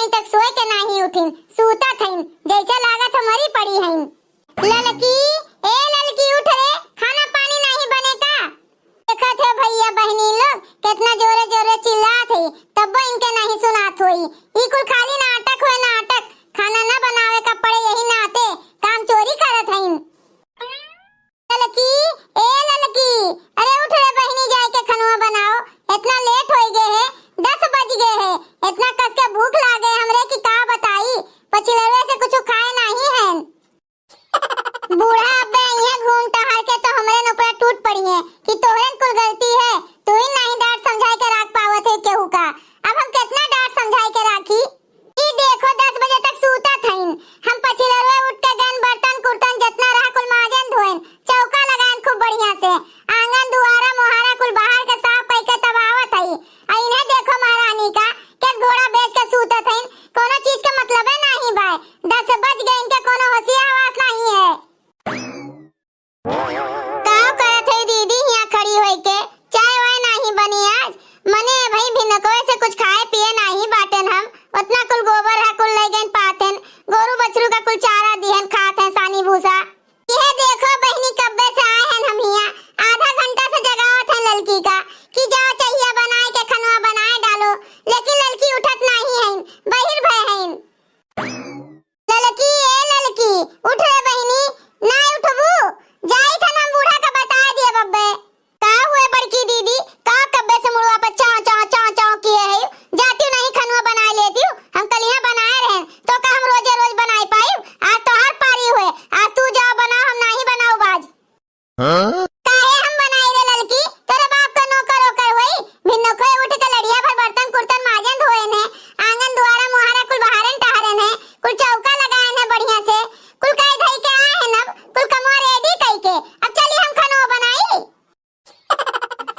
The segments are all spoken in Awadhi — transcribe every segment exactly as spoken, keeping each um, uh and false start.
तक सोए के नाहीं उठिन, सूतत हइन, जैसे लागत है मरी पड़ी हइन। ललकी, ए ललकी, उठ रे, खाना पानी नाहीं बने का? देखत है भैया बहिनी लोग केतना जोरे जोरे चिल्लात है, तब्बो इनके नाहीं सुनात होई। ई कुल खाली नाटक होए नाटक, खाना न बनावे का पड़े यही नाते काम चोरी करत हइन। ललकी, ए ललकी, अरे उठ रे बहिनी, जाए के खनुआ बनाओ, इतना लेट होई गए है, दस बज गए है, इतना कस के भूख लागे हमरे कि का बताई, पछिलवे से कुछ खाए नाहीं है। बूढ़ा अब्बे अइहें घूम टहर के तो हमरे न ऊपर टूट पड़िहें कि तोहरे न कुल गलती है, तू ही नाहीं डांट समझाए के राख पावत है केहू का। अब हम कितना डांट समझाए के राखी? ई देखो दस बजे तक सूतत हइन, हम पछिलवे उठ के गन बर्तन कुर्तन जितना रहा कुल माजन धोएन, चौका लगाएन खूब बढ़िया से, आंगन दुआरा मोहारा कुल बाहर के साफ कई के तब आवत हई। आ इन्हें देखो महारानी का, केस घोड़ा बेच के सूतत हइन, कोनो चीज के मतलबे नाहीं बाय। दस बज गए, इनके कोनो होशिया हवास नाहीं है। का करत है दीदी हियां खड़ी होई के? चाय वाय नाहीं बनी आज? मने भाई भिनकवे से कुछ खाए पिए नाहीं बाटेन हम, उतना कुल गोबर है कुल ले गइन पातेन, गोरू बछरू का कुल चारा दिहन खात हैं सानी भूसा। यह देखो बहिनी, कब्बे से आए हैं हम हियां, आधा घंटा से जगावत हैं ललकी का कि जाओ चहिया बनाए के खनवा बनाए डालो, लेकिन ललकी उठत नाहीं है, बहिर भय है। ललकी, ए ललकी, उठ रे बहिनी, ना उठबू? जाई थन हम बूढ़ा का बताए दिए बब्बे। का हुए बड़की दीदी, का कब्बे से मुड़वा पर चाव, चाव, चाव, चाव किए है? जाती हूँ नहीं खनुआ बनाए लेती हूँ, हम कलिया बनाए रहेन, तो का हम रोजे रोज बनाए पाई? आज तोहार पारी हुए, आज तू जाओ बनाओ, हम नाहीं बनाऊ बाज। हाँ? काहे हम बनाई रे ललकी, तोरे बाप का नौकर ओकर होई? भिन्नो खोए उठ के लड़िया भर बर्तन कुर्तन माजन धोएन है, आंगन दुआरा मोहारा कुल बहारेन टहरेन है, कुल चौका लगाएन है बढ़िया से, कुल कई धई के आए हैं अब, कुल कमवा रेडी कई के, अब चली हम खनो बनाई।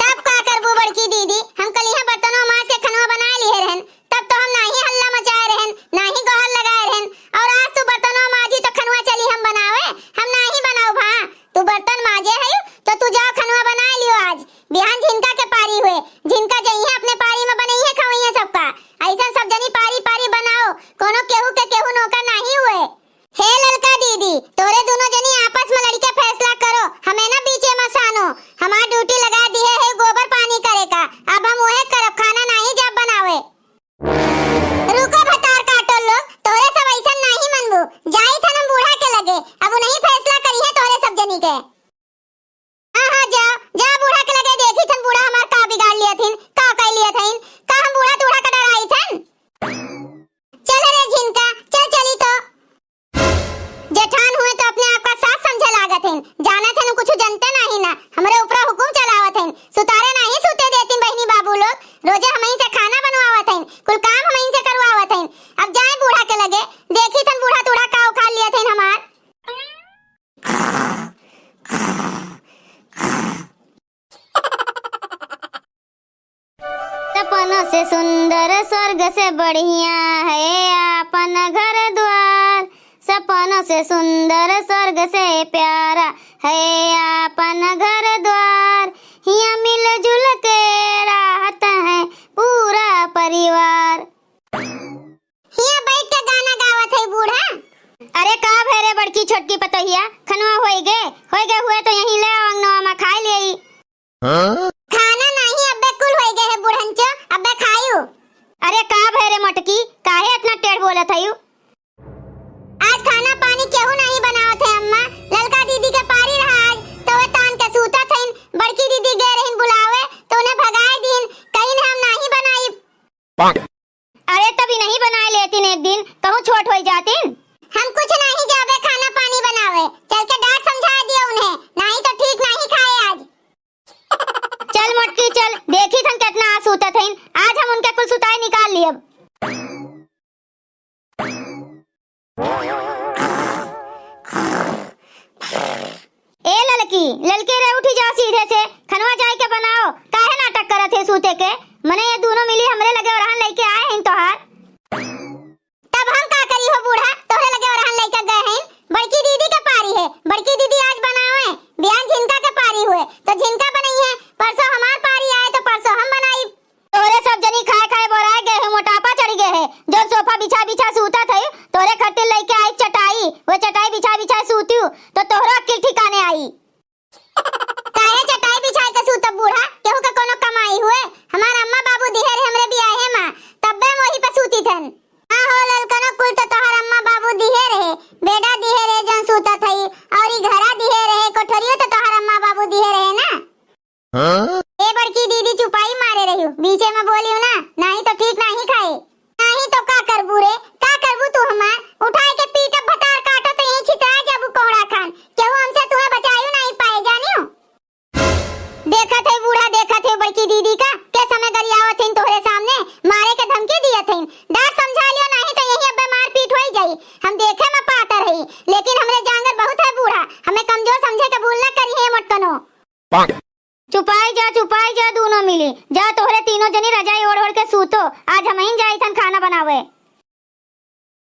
तब का करबू बड़की दीदी, हम कलिया बर्तनों माज के खनवा बनाए लिए रहन, तब तो हम नाहीं हल्ला मचाए रहेन, नाहीं गोहर लगाए रहेन, और आज तू बर्तनवा माजी तो खनवा चली हम बनावे, हम नाहीं बनाऊ भा। तू बर्तन माजे है तो तू जाओ खनवा बनाए लियो आज। बिहान झिनका के पारी हुए, झिनका जइहे अपने पारी में बनइहे खवइहे सबका। ऐसन सब जनी पारी पारी बनाओ, कोनो केहू के केहू नौकर नाहीं हुए। हे ललका दीदी, तोरे दुनो जनी आपस में लड़के फैसला करो, हमें ना बीचे में सानो। हमार ड्यूटी लगा दिहे है गोबर पानी करे का, अब हम उहे करब, खाना नाहीं जाब बनावे। रुको भतार काटो लोग, तोरे सब ऐसन नाहीं मनबू। जाई थन हम बूढ़ा के लगे, अब उन्हीं फैसला करिहे तोरे सब जनी के। हाँ, हाँ, जा, जा बूढ़ा के लगे, देखी थन बूढ़ा हमार का बिगाड़ लिया थिन, का कई लिया थिन, का हम बूढ़ा तूढ़ा के डराई थन? चल रे झिनका, चल चली तो। जेठान हुए तो अपने आप का सास समझे लागत हैं, जानत हैं कुछ जनते नाहीं ना, हमरे ऊपर हुकुम चलावत हैं, सुतारे नाहीं सूते देतिन बहिनी बाबू लोग, रोजे हमहीं से खाना बनवावत हैं, कुल काम हमहीं से करवावत हैं। अब जाए बूढ़ा के लगे, देखी थन बूढ़ा तूढ़ा का उखाड़ लिया थेन हमार। सपनों से सुंदर स्वर्ग से बढ़िया है आपन घर द्वार। सपनों से सुंदर स्वर्ग से प्यारा है आपन घर द्वार। हिया मिलजुल के रहत है पूरा परिवार। हिया बैठ के गाना गावत है बूढ़ा। अरे का भय रे बड़की छोटकी पतोहिया, खनवा होई गे, होई गे हुए तो यहीं ले आओ अंगनवा में खाए लेई। हाँ? खाना नाहीं, अब्बे कुल होई गे है बूढ़ंचो, अब्बे खायू। अरे का भय रे मोटकी, काहे इतना टेढ़ बोलत हयू? आज खाना पानी केहू नाहीं बनावत है अम्मा, ललका दीदी के पारी रहा आज, तो वे तान के सूतत हईन, बड़की दीदी गए रहीन बुलावे, तो उन्हें भगाए दीन, कहीं हम नाहीं बनाई। अरे तब इन्हीं बनाए लेतिन एक दिन, कहूँ छोट होई जातिन। हम कुछ नाहीं जाबे खाना पानी बनावे, चल के डांट समझाए दियो उन्हें, नाहीं तो ठीक नाहीं खाए आज। चल मोटकी चल, देखी थन कितना आज सूतत हईन, आज हम उनके कुल सुताई निकाल लियब। हमरे जांगर बहुत है बूढ़ा, हमें कमजोर समझे के भूल ना करिहे मोटकनो। चुपाई जा, चुपाई जा दूनो मिली, जा तोहरे तीनों जनी रजाई ओढ़ ओढ़ के सूतो, आज हमहिन जाइथन खाना बनावे।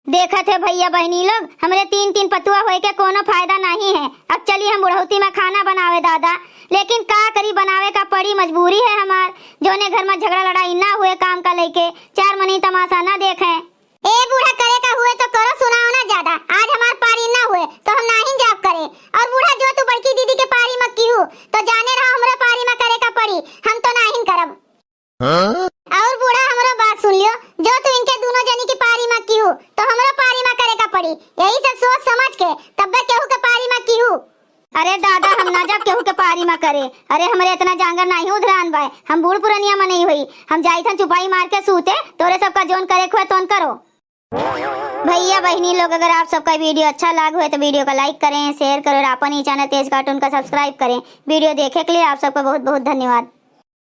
देखत है भइया बहिनी लोग, हमरे तीन तीन पतुआ होए के कोनो फायदा नाहीं है। अब चली हम बुढ़ौती में खाना बनावे दादा, लेकिन का करी, बनावे का पड़ी, मजबूरी है हमार। जौने घर में झगड़ा लड़ाई ना हुए काम का लेके, चार मनी तमाशा ना देखे। ए बूढ़ा, करे का हुए तो करो, सुनाओ ना ज्यादा। आज हमार पारी ना हुए तो हम नाहीं जाब करे। और बूढ़ा, जो तू बड़की दीदी के पारी में किहू तो जाने रहो, हमरो पारी में करे का पड़ी, हम तो नाहीं करब। हाँ? और बूढ़ा, हमरो बात सुन लियो, जो तू इनके दूनो जनी की पारी में किहू तो हमरो पारी में करे का पड़ी। यही से सोच समझ के तब्बे केहू के पारी में किहू। अरे दादा, हम ना जाब केहू के पारी में करे। अरे, हमरे इतना जांगर नाहीं उधरान बाय, हम बूढ़ पुरनिया मनई होई, हम जाइथन चुपाई मार के सूते, तोरे सबका जौन करे खोए तौन करो। भइया बहिनी लोग, अगर आप सबका video अच्छा लाग होए तो video का like करें, share करें और आपन ई channel तेज cartoon का subscribe करें। Video देखे के लिए आप सबका बहुत बहुत धन्यवाद।